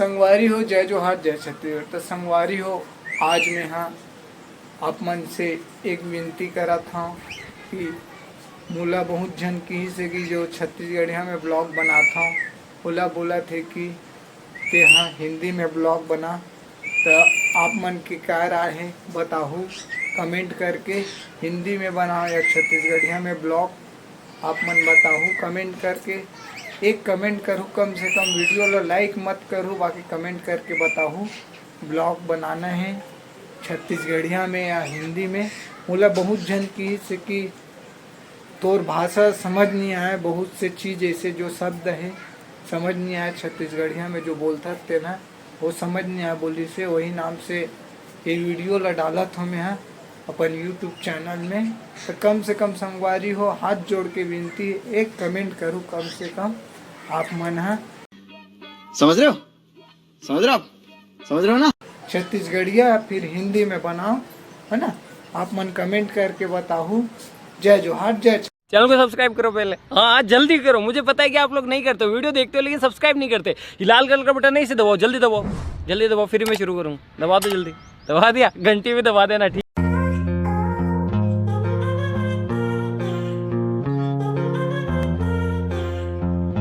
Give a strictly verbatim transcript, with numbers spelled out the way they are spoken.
संगवारी हो, जय जोहार, जय छत्तीसगढ़। त संगवारी हो, आज मैं हा आप मन से एक विनती करत हव कि मोला बहुत झन किहिस हे कि जो छत्तीसगढ़िया में vlog बनात हव, ओला बोलत हे कि तेहा हिंदी में vlog बना। त आप मन के का राय हे, बताहू comment करके। हिंदी में बनाओ या छत्तीसगढ़िया में vlog, आप मन बताहू comment करके। एक comment करू कम से कम, video ला like मत करू, बाकी comment करके बताहू vlog बनाना है छत्तीसगढ़िया में या हिंदी में। मोला बहुत झन किहिस कि तोर भाषा समझ नहीं आए, बहुत से चीज ऐसे जो शब्द है समझ नहीं आए छत्तीसगढ़िया में जो बोलथस तेन ह, वो समझ नहीं आए बोलिस हे, वही नाम से ये video ला डालत हव मैं हा अपन YouTube channel में। तो कम से कम संगवारी हो, हाथ जोड़ के विनती, एक comment करू कम से कम आप मन हा। समझ रहे हो? समझ रहे हो आप? समझ रहे हो ना? छत्तीसगढ़िया फिर हिंदी में बनाओ, है ना? आप मन comment करके बताहू। जय जोहार, जय चैनल को सब्सक्राइब करो पहले। हाँ, आज जल्दी करो, मुझे पता है कि आप लोग नहीं करते हो, वीडियो देखते हो लेकिन सब्सक्राइब नहीं करते। ये लाल कलर का बटन है, इसे दबाओ, जल्दी दबाओ, जल्दी दबाओ, फिर मैं शुरू करूँ। दबा दो जल्दी, दबा दिया, घंटी भी दबा देना, ठीक।